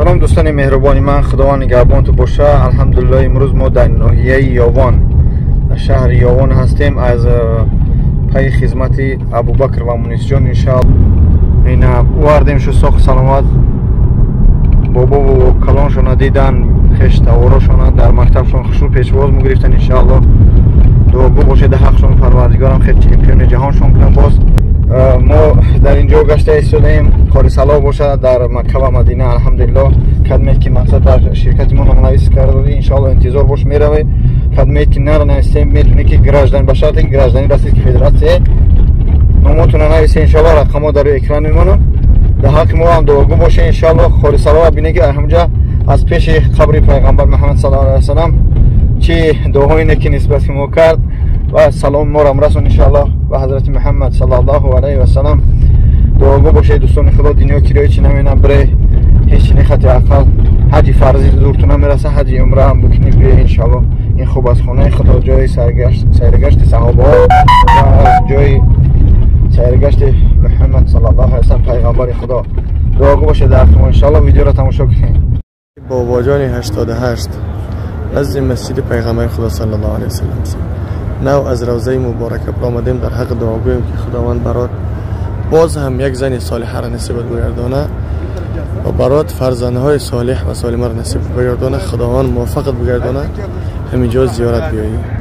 Салом, дӯстони меҳрубони ман, Худованд нигаҳбонту боша. Алҳамдулиллоҳ, имрӯз мо дар ноҳияи Ёвон, дар шаҳри Ёвон ҳастем, аз пайи хизмати Абубакр ва Мунисҷон. Иншоалло, ина овардем шу соҳ саломат, бобову калоншона дидан, хеш таворошона дар мактабшон хушрӯ пешвоз мегирифтан. Иншоалло, дуогӯ бошед ҳақшон, Парвардигорам хел чемпиони ҷаҳоншон кунам. Боз мо дар ин ҷо гашта истодаем, кори сало бошад дар Макка ва Мадина. Алҳамдулилло, кадмед ки мақсад дар ширкати мо номнавис карда, иншоалло, интизор бош, мераве. Кадмед ки наранависем, метавонӣ ки граждан, ба шарте ки гражданин Российской Федерация, номотона нависе. Иншоалло, рақамҳо дар рӯи экран мемонам. Дар ҳаққи мо ҳам дуогӯ боше. Иншоалло, хори салова бине, ки ҳамҷа аз пеши қабри пайғамбар Муҳаммад саллаллоҳу алайҳи васалам чӣ дуоҳое ки нисбати мо кард ва салом морам расон, иншоалло, ба ҳазрати Муҳаммад саллаллоҳу алайҳи васалам. Дуогӯ бошед, дӯстони Худо. Дунё кирои чи намена, бире ҳеҷ нехати, ақал ҳаҷи фарзӣ зурту намераса, ҳаҷи умра ҳам букунӣ, бие, иншоалло. Ин хуб аз хонаи Худо, ҷои сайргашти саҳобаҳо ва ҷои сайргашти Муҳаммад саллаллоҳу алайҳи васалам, пайғамбари Худо. Дуогӯ бошед дар мо. Иншоалло, видеоро тамошо кунед. Бобоҷони 88 назди масҷиди пайғамбари Худо саллаллоҳу алайҳи васалам нав аз равзаи муборака баромадем. Дар ҳақ дуогӯем, ки Худованд барот боз ҳам як зани солиҳаро насибат бигардона ва барот фарзандҳои солиҳ ва солимаро насиб бигардона. Худованд муваффақат бигардона, ҳаминҷо зиёрат биёӣ.